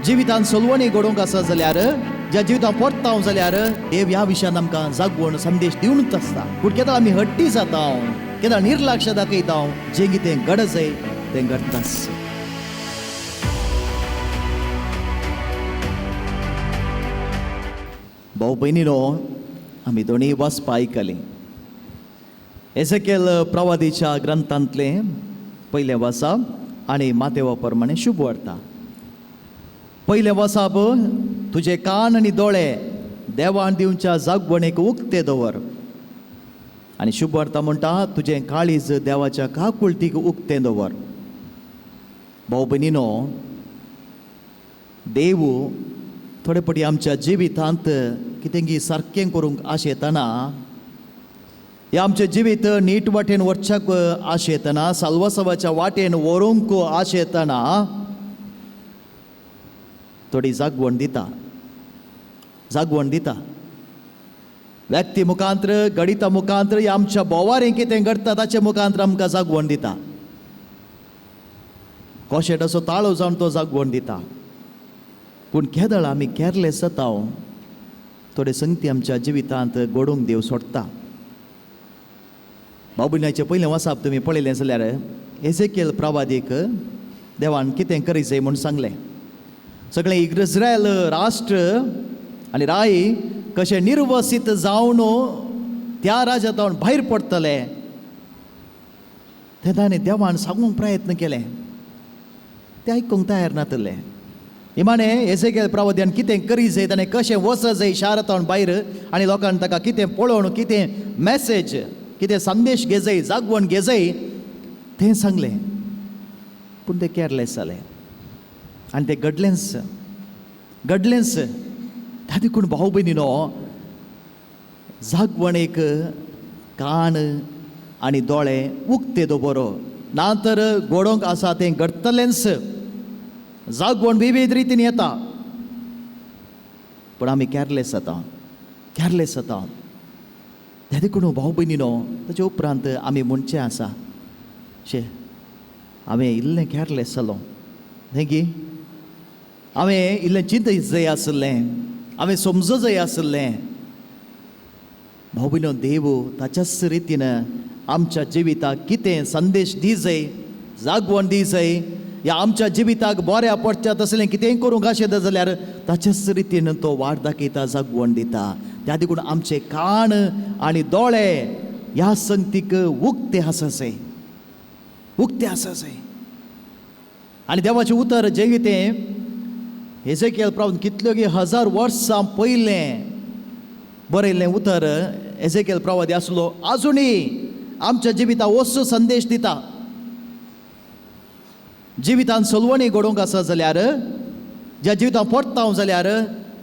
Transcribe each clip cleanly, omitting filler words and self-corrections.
जिवितान सोलवणी घडोवंक आसा जाल्यार, ज्या जिवितान परताव जाल्यार देव ह्या विशयान आमकां जागवण संदेश दिवनूच आसता. पूण केन्ना आमी हट्टी जाता, केन्ना निर्लक्ष दाखयता, जें कितें घडजय तें घडटाच. भाव भयणीनो, आमी दोनूय वाचपा आयकलीं. एझेकेल प्रवादीच्या ग्रंथांतलें पयलें वाचप आनी मातेवा प्रमाणे शुभ वार्ता. पयलें वाचप, तुजे कान आनी दोळे देवान दिवच्या जागवणेक उक्ते दवर. आनी शुभ वार्ता म्हणटा, तुजें काळीज देवाच्या काकुळतीक उक्तें दवर. भाव भयणीनो, देव थोडे पटी आमच्या जिवितांत कितें सारकें करूंक आशेतना, ह्या आमचें जिवीत नीट वाटेन वचच्याक आशेतना, साल्वासावाच्या वाटेन व्हरूंक आशेतना थोडी जागवण दिता, जागवण दिता. व्यक्ती मुखांत्र, गणिता मुखांत्र, ह्या आमच्या बोवारें कितें घडटा ताचे मुखांत्र आमकां जागवण दिता. कोशेटाचो ताळो जावन तो जागवण दिता. पूण केदळ आमी केरलेस जाता, थोडे संगती आमच्या जिवितांत घडोवंक देव सोडटा. बाबुल्याचें पयलें वाचप तुमी पळयलें जाल्यार एझेकेल प्रवादीक देवान कितें करीत म्हूण सांगलें. सगळें इस्रायल राष्ट्र आनी राय कशें निर्वसीत जावन त्या राज्यांत भायर पडटले तेन्ना ताणें देवान सांगूंक प्रयत्न केले, ते आयकूंक तयार नातले. इमाने एझेकेल प्रवाद्यान कितें करी जाय, ताणें कशें वच जाय शारांत भायर आनी लोकांक ताका कितें पळोवन कितें मॅसेज, कितें संदेश घेजय, जागवण घेजय तें सांगलें. पूण तें केरलेस जालें आनी तें घडलेंच, घडलेंच. त्या देखून भाव भयणीनो, जागवणेक कान आनी दोळे उक्ते दवर, ना तर घडोवंक आसा तें घडटलेंच. जागवण विविध रितीन येता, पूण आमी केरलेस जाता, केरलेस जाता. त्या देखून भाव भयणीनो, ताचे उपरांत आमी म्हणचें आसा, शे हांवें इल्लें केरलेस जालो न्ही की, हांवें इल्लें चिंत जाय आसलें, हांवें समज जाय आसलें. भाव भयणीनो, देव ताच्याच रितीन आमच्या जिविताक कितें संदेश दी जाय, जागवण दी जाय, या आमच्या जिविताक बऱ्या पडच्या तसलें कितेंय करूंक आशेता जाल्यार ताच्याच रितीन तो वाट दाखयता, जागवण दिता. त्या देखून आमचे कान आनी दोळे ह्या संगतीक उक्ते आसासे, उक्ते आसासे. आनी देवाचें उतर जें कितें एझेकियल प्रभून कितल्यो की हजार वर्सां पयलें बरयल्लें उतर एझेकियल प्रवादी आसलो, आजुनूय आमच्या जिविताक वस्तू संदेश दिता. जिवितान सोलवणी घडोवंक आसा जाल्यार, ज्या जिवितान परताव जाल्यार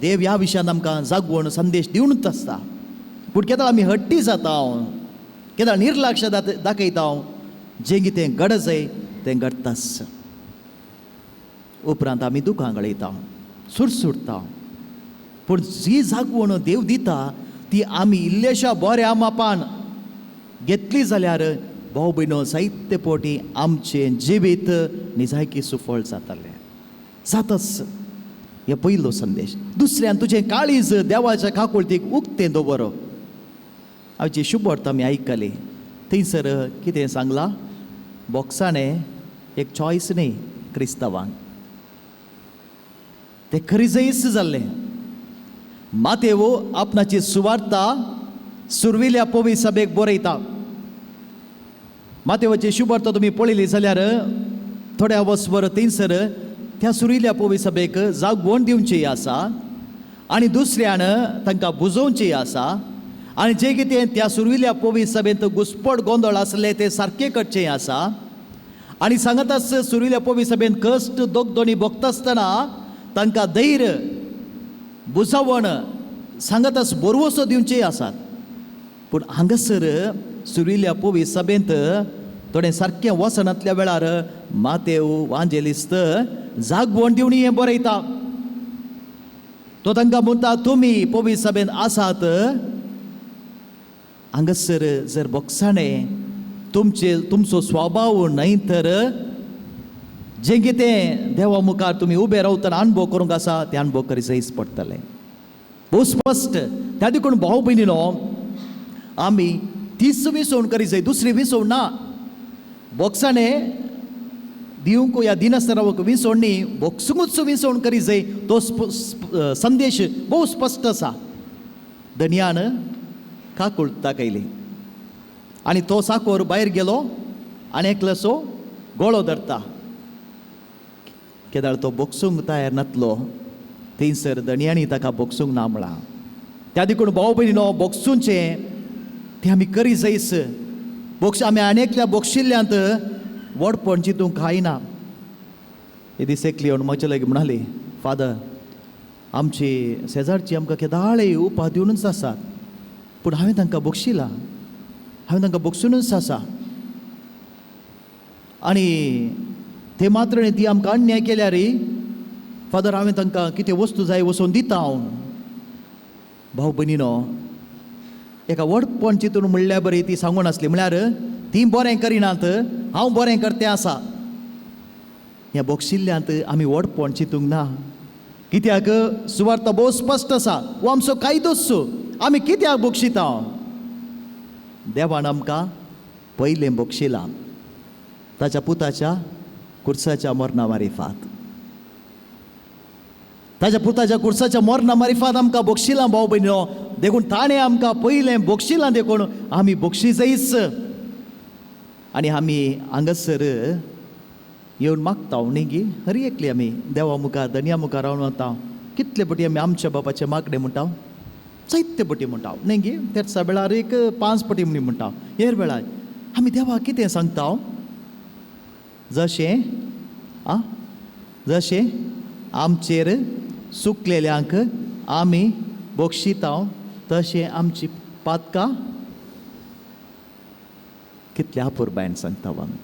देव ह्या विशयान आमकां जागवण संदेश दिवनूच आसता. पूण केन्ना आमी हट्टी जाता, केन्ना निर्लक्ष दाखयता, जें कितें घडजय तें घडटाच. उपरांत आमी दुकां गळयता, सुरसुरता. पूण जी जागवण देव दिता ती आमी इल्लेशा बऱ्या मापान घेतली जाल्यार भाव भयणो जायते पोटी आमचें जिवीत निजायकी सुफळ जातालें, जाताच. हे पयलो संदेश. दुसऱ्यान, तुजें काळीज देवाच्या काकुळतीक उक्तें दवर. आमची शुभ आमी आयकली. थंयसर कितें सांगलां, बॉक्साणें एक चॉयस न्ही क्रिस्तांवांक, तें खरीजयच जाल्लें. मातेवो आपणाची सुवार्ता सुर्विल्या पवी सभेक बरयता. मातेवाची शुभवार्ता तुमी पळयली जाल्यार थोड्या वसभर थंयसर त्या सुरिल्ल्या पवी सभेक जागवण दिवची आसा आनी दुसऱ्यान तांकां बुजोवची आसा आनी जें कितें त्या सुर्विल्या पवी सभेंत घुसपट गोंदळ आसले ते सारकें करचें आसा. आनी सांगत आस सुर्विल्या पवी सभेंत कश्ट दोगदोणी भोगता आसतना तांकां धैर्य बुजावण सांगत आस बरवसो दिवचे आसात. पूण हांगासर सुर्विल्या पवी सभेंत थोडें सारकें वचनातल्या वेळार मातेव वांजेलिस्त जागवण दिवणी हें बरयता. तो तांकां म्हणटा, तुमी पवी सभेंत आसात, हांगासर जर बोगसाणें तुमचे तुमचो स्वभाव न्हय तर जें कितें देवा मुखार तुमी उबे रावतना अणभव करूंक आसा तें अणभव करी जायच पडटलें. भोव स्पश्ट. त्या देखून भाव भयणीनो आमी तीच विसवण करी जाय, दुसरी विसवण ना. बोक्साणे दिवंक या दिनासतना रावंक विसवण न्ही, बोक्सुकूच विसवण करी जाय. तो संदेश भोव स्पश्ट आसा. धनयान काकूळ दाखयली आनी तो साकोर भायर गेलो आनी एकलोसो गोळो धरता. केदाळ तो बोक्सूंक तयार नातलो थंयसर धनयांनी ताका बोक्सूंक ना म्हळां. त्या देखून भाव भयणीनो बोक्सूंचें तें आमी करी जायस. बोक्स आमी आनी एकल्या बोक्शिल्ल्यांत व्हडपण चिंतूंक कांय ना. एक दीस एकली येवन म्हजे लागीं म्हणाली, फादर आमची शेजारची आमकां केदाळे उपाद दिवनूच आसात, पूण हांवें तांकां बोगशिलां, हांवें तांकां बोगसुनूच आसा आनी ते मात्र न्ही ती आमकां अन्याय केल्यार फादर हांवें तांकां कितें वस्तू जाय वचून दिता हांव. भाव भयणीनो एका व्हडपण चिंतून म्हणल्यार बरी ती सांगून आसली, म्हळ्यार ती बरें करिनात हांव बरें करतें आसा. ह्या बोगशिल्ल्यांत आमी व्हडपण चिंतूंक ना. कित्याक सुवार्थ भोव स्पश्ट आसा, हो आमचो कायदोच. आमी कित्याक बोगशिता? देवान आमकां पयलें बोगशिलां ताच्या पुताच्या कुर्साच्या मरणा मारिफात. ताच्या पुताच्या कुर्साच्या मरणा मारिफात आमकां बोगशिलां भाव भयणीनो. देखून ताणें आमकां पयलें बोगशिलां, देखून आमी बोगशी जायच. आनी आमी हांगासर येवन मागता न्ही गी, हर एकली आमी देवा मुखार धनया मुखार रावन वता. कितले पटी आमी आमच्या बापाचें मागणें म्हणटा, जायते पटी म्हणटा न्ही गी. तेर्सा वेळार एक 5 पटी म्हणी म्हणटा. हेर वेळार आमी देवा कितें सांगता? जशें आं जशें आमचेर सुकलेल्यांक आमी बोगशिता तशें आमची पातकां. कितल्या अपुरबायेन सांगता आमी.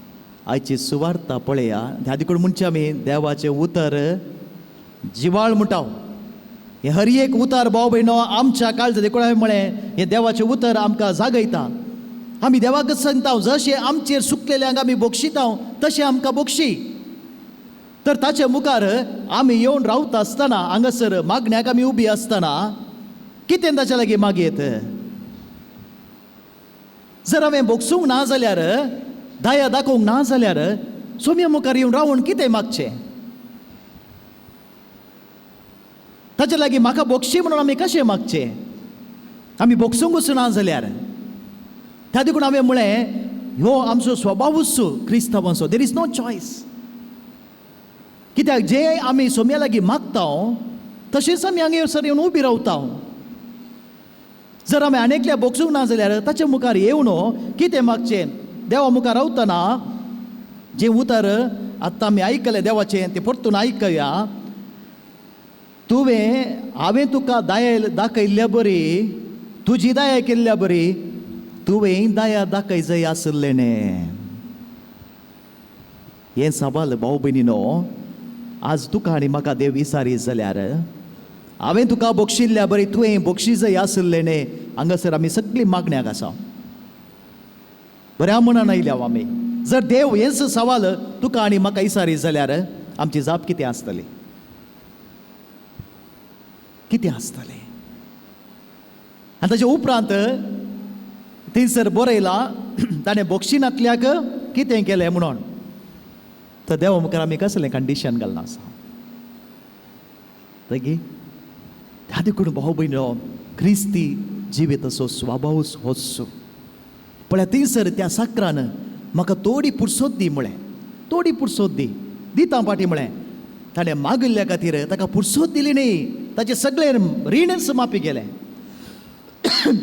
आयची सुवार्ता पळया. ह्या देखून म्हणचे आमी देवाचें उतर जिवाळ म्हणटा. हें हर एक उतर भाव भयणो आमच्या काळजा देखून हांवें म्हळें हें देवाचें उतर आमकां जागयता. आमी देवाकच सांगता जशें आमचेर सुकलेल्यांक आमी बोगशिता तशें आमकां बोगशी. तर ताचे मुखार आमी येवन रावता आसतना हांगासर मागण्याक आमी उबी आसतना कितें ताच्या लागीं मागयत? जर हांवें बोगसूंक ना जाल्यार, दया दाखोवंक ना जाल्यार सोम्या मुखार येवन रावून कितें मागचें? ताचे लागीं म्हाका बोगशी म्हणून आमी कशें मागचें? आमी बोगसूंकूच ना जाल्यार. त्या देखून हांवें म्हळें ह्यो आमचो स्वभावूच क्रिस्तांवांचो. There is no choice. कित्याक जे आमी सोम्या लागीं मागता तशेंच आमी हांगा येवन उबी रावता. जर आमी आनी एकल्या बोगसूंक ना जाल्यार ताचे मुखार येवन कितें मागचें? देवा मुखार रावतना जें उतर आतां आमी आयकलें देवाचें तें परतून आयकया. तुवें हांवें तुका दया दाखयल्ल्या बरी, तुजी दया केल्ल्या बरी तुवें दया दाखय जाय आसलें न्ही. हें सवाल भाव भयणीनो आज तुका आनी म्हाका देव विचारी जाल्यार हांवें तुका बोगशिल्ल्या बरी तुवें बोगशी जाय आसलें न्ही. हांगासर आमी सगळीं मागण्याक आसा, बऱ्या मनान आयल्या आमी. जर देव हेंच सवाल तुका आनी म्हाका विचारी जाल्यार आमची जाप कितें आसतली? कितें आसतलें? आनी ताचे उपरांत थंयसर बरयलां ताणें बोगशिनातल्याक कितें केलें म्हणून. तर देवा मुखार आमी कसलें कंडिशन घालना आसा तगी. त्या देखून भाव भयणो क्रिस्ती जिविताचो स्वभावूच होच. पळया थंयसर त्या साकरान म्हाका थोडी पुरसोत दी म्हळें, थोडी पुरसोत दी, दिता फाटीं म्हळें. ताणें मागिल्ल्या खातीर ताका पुरसोत दिली न्ही, ताचें सगळें रिणच माफी केलें.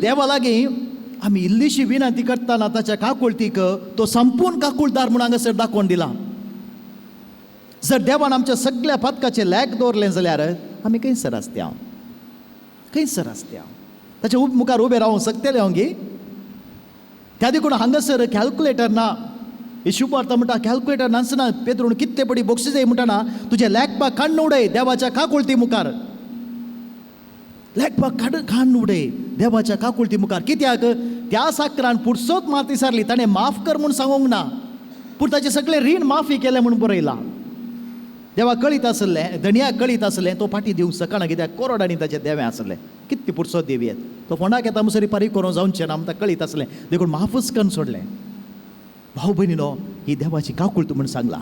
देवा लागीं आमी इल्लीशी विनंती करतना ताच्या काकुळतीक तो संपूर्ण काकुळदार म्हूण हांगासर दाखोवन दिला. जर देवान आमच्या सगळ्या पातकाचें लेख दवरलें जाल्यार आमी खंयसर आसत्या, खंयसर आसत्या? ताच्या मुखार उबें रावंक शकतलें हांव गी? त्या देखून हांगासर कॅल्कुलेटर ना. येशू आतां म्हणटा कॅल्कुलेटर नासना. पेत्रून कितले पडी बोक्षी जाय म्हणटा ना, तुजें लेखपाक काडून उडय देवाच्या काकुळती मुखार. लेखपाक काडून उडय देवाच्या काकुळती मुखार. कित्याक त्या साकरान पुरसोत माती सारली, ताणें माफ कर म्हूण सांगूंक ना, पूण ताचें सगळें रीण माफी केलें म्हूण बरयलां. देवा कळीत आसलें, धनयाक कळीत आसलें, तो फाटी दिवंक शकना कित्याक कोरोडांनी ताचें देवें आसलें. कितली पुरसो देवी येत तो फोंडाक येता मुसरी फारीक करूं जावचें ना आमकां कळीत आसलें, देखून माफूच करून सोडलें. भाव भयणीनो, ही देवाची काकूळत म्हूण सांगलां.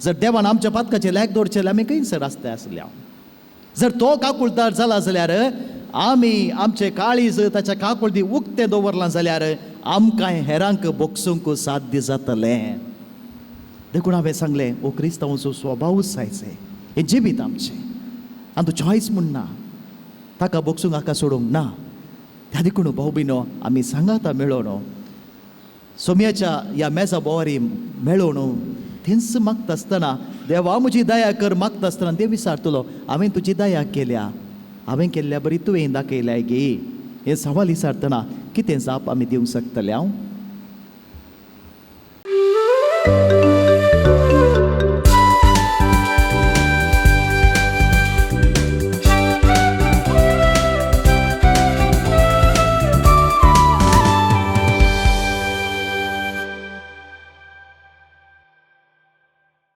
जर देवान आमच्या पातकाचें लेख दवरचें जाल्यार आमी खंयसर आसतले आसले हांव. जर तो काकुळतार जाला जाल्यार आमी आमचें काळीज ताच्या काकुळती उक्तें दवरलां जाल्यार आमकां हेरांक भोगसूंक साध्य जातलें. देखून हांवें सांगलें, हो क्रिस्तांवाचो स्वभावूच जायचे, हें जिवीत आमचें, आनी तूं चॉयस म्हूण ना, ताका भोगसूंक हाका सोडूंक ना. त्या देखून भाव भयणो आमी सांगाता मेळोन सोम्याच्या ह्या मेजा बोवारी मेळोन थंयच मागता आसतना देवा म्हजी दया कर मागता आसतना देव विचारतलो, हांवें तुजी दया केल्या, हांवें केल्ल्या बरी तुवें दाखयल्या गे. हें सवाल विचारतना कितें जाप आमी दिवंक शकतले हांव?